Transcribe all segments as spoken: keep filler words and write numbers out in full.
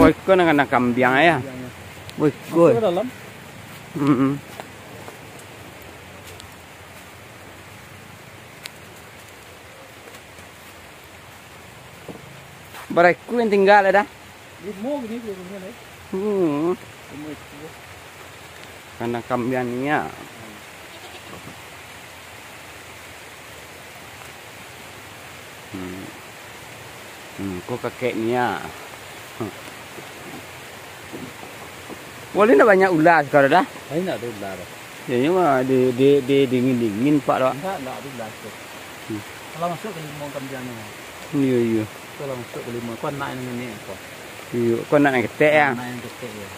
Iko nan kandang kambiang, ya? Wih, masuk ke dalam. Mm-mm. Bara ikua nan tingga, Da? Limo kini, limo kini, eh. Hmm. Limo ikua. Kandang kambiang Nia. Hmm. Hmm, ko kakek Nia. Wali ndak banyak ular sekarang, Da? Ini ndak ada ular. Ya, ini mah di, di, di dingin-dingin, Pak, doh. Ndak, ndak ada ular tu. Hmm. Kalau masuk ke limo kambiang ni. Iya, iya. Kalau masuk ke limo, ko anak nan ini, ko. Iya, ko anak nan ketek, ya? Anak nan ketek, ya.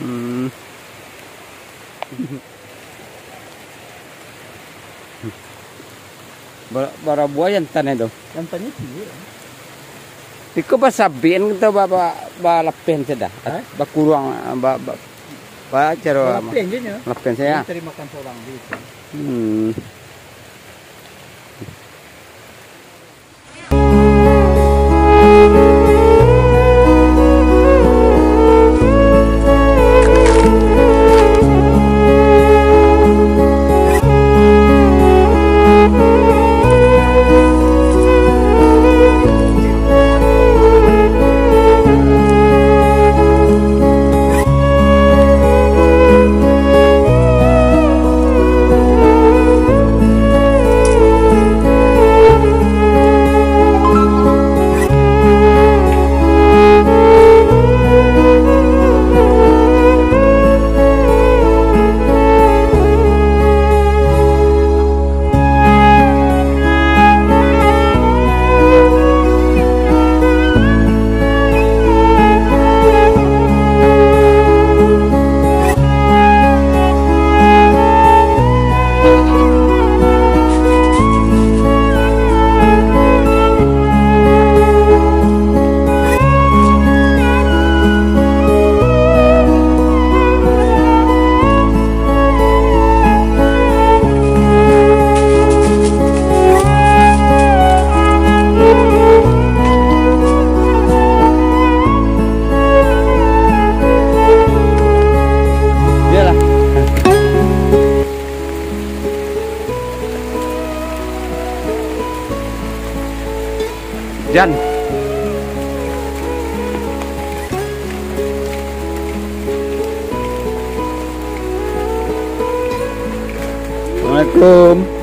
Hmm. Ba-, bara buah jantan tu? Jantannyo ciek. Iko basabik atau ba-, ba-, balapeh sajo? Hah? Bakuruang, ba-, ba-, ba-, caro balapeh se nyo. Balapeh se, ya? Cari makan surang gitu. Hmm. Iyolah. Jan. Assalamualaikum.